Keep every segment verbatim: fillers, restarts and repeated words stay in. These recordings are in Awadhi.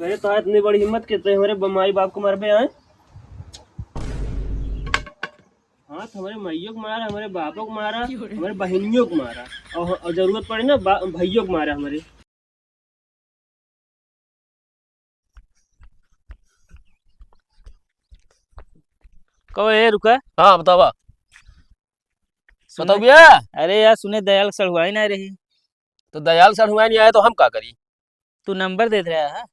अरे, तो इतनी बड़ी हिम्मत कि तू हमारे ब-, माई बाप को मारबे, आए? हाँ, तो हमारे माइयों को मारा, हमारे बापों को मारा, हमारे बहनियों को मारा, और, और जरूरत पड़े ना, बा-, भइयों को मारा हमारे। कहो, ए, रुका। हाँ, बतावा। सुने, बताओ भैया। अरे यार, सुने दयाल सड़ुआइन आए रही। तो दयाल सड़ुआइन आए तो हम का करी? तू नंबर देत रहा है।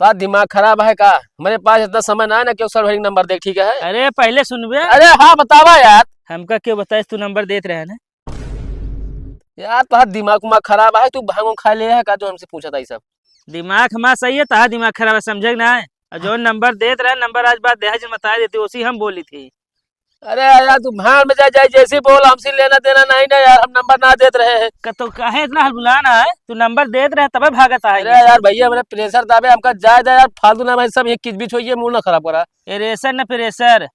तो दिमाग खराब है का? हमारे पास इतना समय ना है ना, क्यों सड़ुआइन नंबर दे, ठीक है? अरे पहले सुनबे। अरे हाँ, बतावा यार। हमका क्यों बताइस, तू नंबर देत रहा है ना? यार, तोहार दिमाग उमाग खराब है, तू भांग उंग खा ले है का जो हमसे पूछत है सब? दिमाग हमार सही है, तोहार दिमाग खराब है, समझे कि ना है? और जो नंबर देत रहे, नंबर आज बात देहा जिन बता देती, उसी हम बोली थी। अरे यार, तू भाड़ में जा, जाए जैसे बोल, हमसे लेना देना नहीं ना यार, हम नंबर ना देत रहे हैं। क-, तो काहे इतना हलबुलाना है? तू नंबर देत रहे, तबे भागत आए अरे ये। यार भैया, मेरा प्रेशर दाबे, हमका जाए दे यार, फालतू ना भाई, सब ये किचबिच होइए, मूड ना खराब करा। प्रेशर न प्रेशर,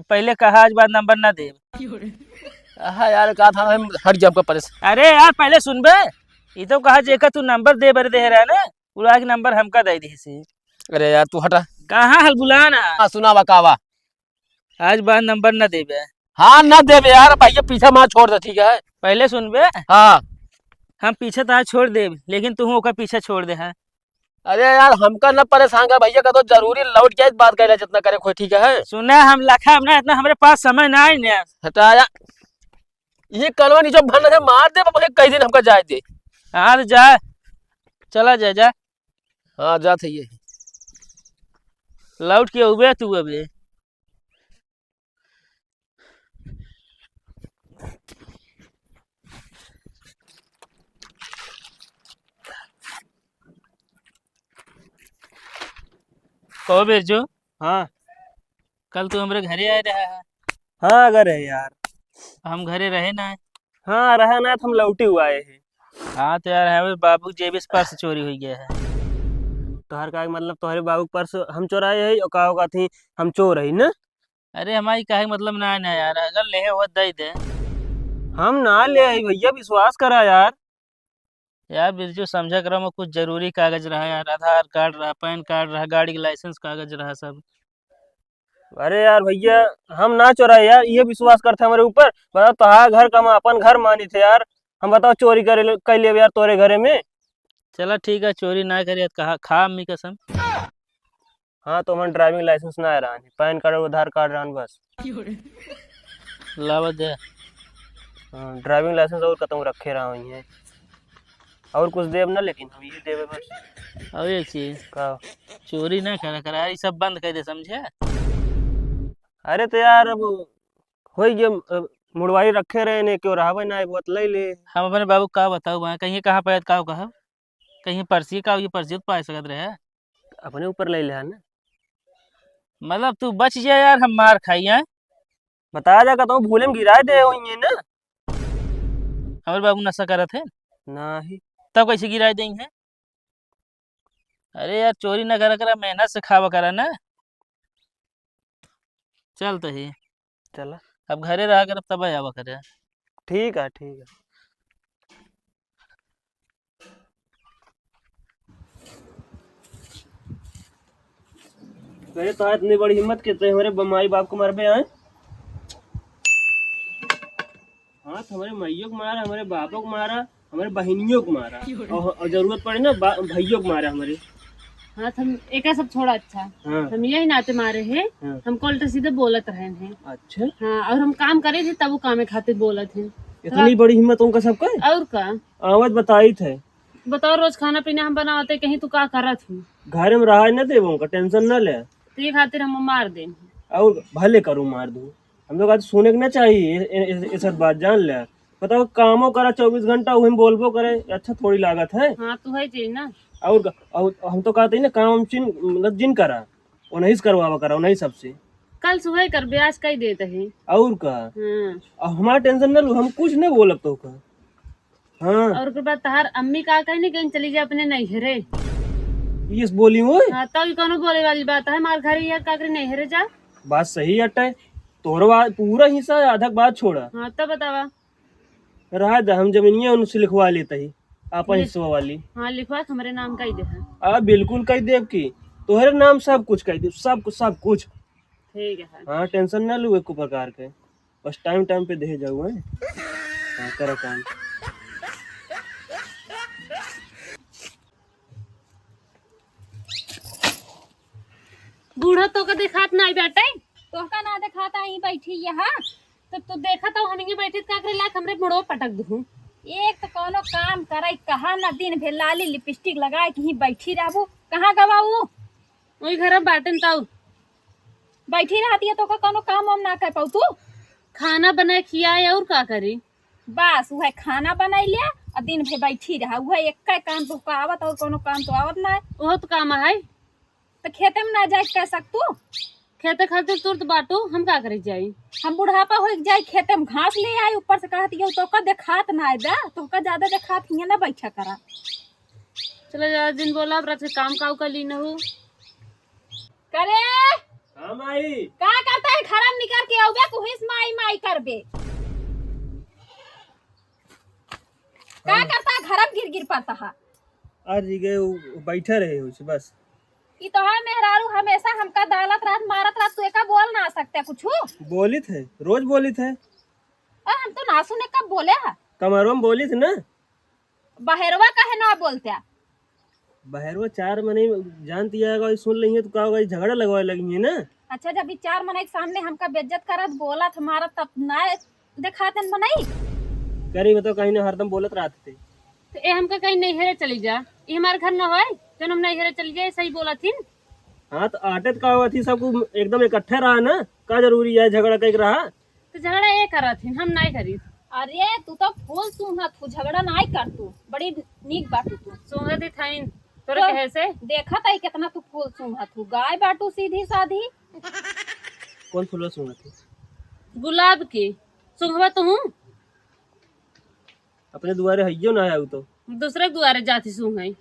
पहले कहा आज बाद नंबर ना देब। हाँ यार, कहा था हम हट गया आपका परेशान। अरे यार, पहले सुनबे, ये तो कहा जेकर तू नंबर दे बर दे रहा ना, उड़ा के नंबर हमका दे दी से। अरे यार, तू हटा। कहाँ हलबुलाना? हाँ, सुनावा, का बा? आज बाद नंबर ना देबे। हाँ, ना देबे यार, भैया पीछा मार छोड़ दे, ठीक है? पहले सुनबे। हाँ। हम पीछे तो आज छोड़ देब, लेकिन तू ओकर पीछे छोड़ दे है। अरे यार, हमका ना परेशान कर भैया, का तो जरूरी लौट के बात कर ले, जितना करे कोई, ठीक है? सुना, हम लखा, हम ना, इतना हमरे पास समय ना है ना। हटा यार, ये कलवा नीचे भर से मार दे, बबले कई दिन हमका जाए दे। हाँ, तो जा, चला जा, जा। हाँ, जात है ये। लौट के उबे तू अबे। कहो बिरजू। हाँ। कल तू हमरे घरे आए रहा है। हाँ, अगर है यार। हम घरे रहे ना है। हाँ, रहा ना, तो हम लौटे हुआ आए हैं। हाँ, तो यार, हमारे बाबू के जेब से पर्स चोरी हो गया है। तोहर का मतलब, तोहरे बाबू के पर्स हम चोराए है, और का होगा थी, हम चोर है ना? अरे, हमारी काहे मतलब ना है ना यार, अगर लेहे हो दे दे। हम ना ले आई भैया, विश्वास करा यार। यार बिरजू, समझा करो, में कुछ जरूरी कागज रहा यार, आधार कार्ड रहा, पैन कार्ड रहा, गाड़ी के लाइसेंस कागज रहा सब। अरे यार भैया, हम ना चोराए यार, ये विश्वास करते हमारे ऊपर। बताओ, तोहार घर का हम अपन घर मानी थे यार। हम बताओ, चोरी कर ले, कर लेब यार तोरे घरे में। चला ठीक है, चोरी ना करे, कहा खा अम्मी कसम। हाँ, तो हमारे ड्राइविंग लाइसेंस ना रहन, पैन कार्ड और आधार कार्ड रहन बस। लावा दे। हाँ, ड्राइविंग लाइसेंस और कतहूँ रखे रहा हुई है। और कुछ देब ना, लेकिन हम ये देबे बस। और एक चीज। का? चोरी ना करा करा, ये सब बंद कर दे, समझे? अरे तो यार, अब हो गया, अब मुड़वारी रखे रहे ने, क्यों रहबे ना, वो ले ले। हम अपने बाबू का बताऊ, वहाँ कहीं कहाँ पे का कहब? कहीं पर्ची का, ये पर्ची तो पा सकत रहे। अपने ऊपर ले ले है ना। मतलब तू बच जा यार, हम मार खाई हैं। बता जा, कहता हूँ भूले में गिराए दे होइए ना। हमारे बाबू नशा करत है। नहीं। तब कैसे गिराए देंगे? अरे यार, चोरी ना करा करा, मेहनत से खावा करा ना। चल तो ही। चला। अब घरे रहा कर, तब आवा करे। ठीक है, ठीक है। अरे, तो इतनी बड़ी हिम्मत कि तू हमारे ब-, माई बाप को मारबे आए? हाँ, तो हमारे माइयों को मारा, हमारे बापों को मारा, हमारे बहनियों को मारा, और, और जरूरत पड़े ना, बा-, भइयों को मारा हमारे। हाँ, तो हम एका सब छोड़ा, अच्छा। हाँ। हम यही नाते मारे हैं, हाँ। हमको उल्टा सीधे बोलत रहे हैं। अच्छा। हाँ, और हम काम करे थे, तब वो कामे खातिर बोलत हैं। इतनी बड़ी हिम्मत उनका सबका? और का? आवत बताई थे। बताओ, रोज खाना पीना हम बनावते, कहीं तू का करत हूँ? घर में रहा न देबो उनका, टेंशन न ले। तो ये खातिर हम मार दे। और भले करो, मार दो। हम लोग आज सुने के ना चाहिए ये, ये, ये, ये सब बात, जान ले। बताओ, कामो करा चउबीस घंटा, वही में बोलबो करे, अच्छा थोड़ी लागत है। हाँ, तू है जी ना। और, और हम तो कहते हैं ना, काम हम चिन, मतलब जिन करा, उन्हीं से करवावा करा, उन्हीं सबसे। कल सुबह कर ब्याज कई देते हैं। और का? हाँ। अब हमारा टेंशन ना लो, हम कुछ नहीं बोलब तो का। हाँ। और ओकर बाद तहार अम्मी का कही नहीं, कहीं चली जा अपने नैहरे। ये बोली हो? हाँ, तो ये कौनो बोले वाली बात है? हमार घर ये का करे नैहरे जा? बात सही अटे। तोहरो बात, पूरा हिस्सा आधा बात छोड़ा। हाँ, तो बतावा। रहा दे, हम जमीनिया उनसे लिखवा लेते ही। आपन लिख- हिस्सा वाली। हाँ, लिखवा के हमरे नाम कई दे है। आ, बिल्कुल कई देब की। तोहरे नाम सब कुछ कई देब, सब कुछ, सब कुछ। ठीक है। हाँ, tension ना लू एको प्रकार के। बस time time पे दे जाऊ, हैं? हाँ, करा काम। बूढ़ा तोका देखात नाई बाटे? तोहका ना देखात, आई बैठी यहाँ। तो तू देखत हो, हम हिंगे बैठी, का करे लायक हमरे मुड़वा पटक दू। एक तो कौनो काम करे, कहा ना, दिन भर लाली लिपस्टिक लगाए के ही बैठी रहबू। कहाँ गवा ऊ? वही घर में बाटेन ताऊ। बैठी रहती है, तोका कौनो काम वाम ना कर पाऊ तू? खाना बनाए खियाए और का करी? बस उहे खाना बनाई ले और दिन भर बैठी रहा, उहे एक काम तोहका आवत और कौनो काम तो आवत ना है। बहुत काम है। तो खेते में ना जाए कह सक तू? खेते खातिर तुरत बाटू, हम का करे जाई? हम बुढ़ापा हो जाए, खेते में घास ले आई, ऊपर से कहत यो तोका देखात ना है बा, तोका ज्यादा देखात हियाँ ना बैठा करा। चला ज्यादा दिन बोला, अब रात के काम काऊ का लीन हो। करे? हाँ माई। का करता है घर में निकर के आउबे, कुहिस माई माई करबे। का हाँ। करता है घर में गिर गिर पड़ता है? आज ही गए, उ बैठा रहे हो बस। ई तो है मेहरारू, हमेशा हमका डालत रहत, मारत रहत, तू एका बोल ना सकते कुछ? बोलित है, रोज बोलित है। आ, हम तो ना सुने कब बोले है। कमरवा में बोलित ना। बहरवा काहे ना बोलते? बहरवा चार मनई जानती है, अगर सुन लेंगे तो का होगा, झगड़ा लगवाए लगी है ना। अच्छा, जब ई चार मनई के सामने हमका बेइज्जत करत, बोलत, मारत, तब ना देखातन मनई। करी बताओ, कहीं ना हरदम बोलत रहत थे। तो ए हमका कहीं नैहरे चली जा, ई हमार घर न होए, जौन हम नैहरे चली जाए, सही बोलत हिन। हाँ, तो आटे तो का होती, सब कुछ एकदम इकट्ठे रहा ना, का जरूरी है झगड़ा कई रहा? तो झगड़ा ये करत हिन, हम नाई करी। अरे, तू तो फूल सूंघत हू, झगड़ा नाई कर तू, बड़ी नीक बाटू तू। सूंघत ही थाइन, तोरे तो कहे से? देखत आई कितना तू फूल सूंघत हू, गाय बाटू सीधी साधी। कौन फूलवा सूंघत है? गुलाब के। सूंघबा तू? अपने दुआरे हइयो ना आऊ तो। दूसरे के दुआरे जाती सूंघई।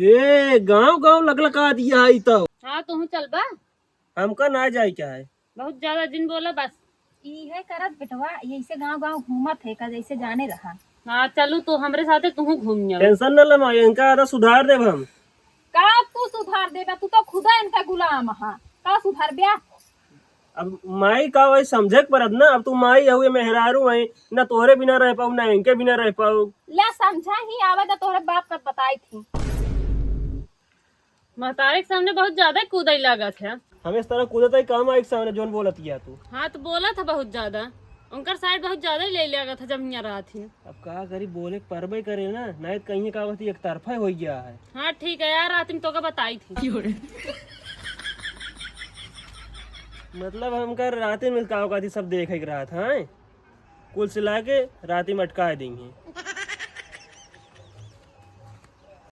ए, गांव गांव लकलका दिया आई तो। हाँ, तू चलबा? हमका ना जाए क्या है? बहुत ज्यादा जिन बोला बस। ई है करत बेटवा, यैसे गांव गांव घूमत है का जैसे जाने रहा। हाँ, चलू तो हमरे साथे तू घूम जाओ। Tension न ले माई, इनका आदत सुधार देब हम। का तू सुधार देबा? तू तो खुदा इनका गुलाम हा। का सुधार ब्या? अब माई का वही समझे के परत ना, अब तू माई हउए, मेहरारू है, ना तोहरे बिना रह पाऊ, ना इनके बिना रह पाऊ। ले समझा ही आवे तो तोहरे बाप का बताई थी। महतारे के सामने बहुत ज्यादा कूदे लागत है। हम इस तरह कूदत है काम आई के सामने जोन बोलत किया तू। हाँ तो बोलत है बहुत ज्यादा, उनकर side बहुत ज्यादा ही ले लागत है जब हियाँ रहत ही। अब का करी, बोले के परबे करे ना, नहीं तो कहीं का होती एक तरफा हो गया है। हाँ ठीक है यार, रात में तोका बताई थी। मतलब हमका रात में का होगा थी सब देखे के रहत है, कुल सिला के रात में अटका देंगे।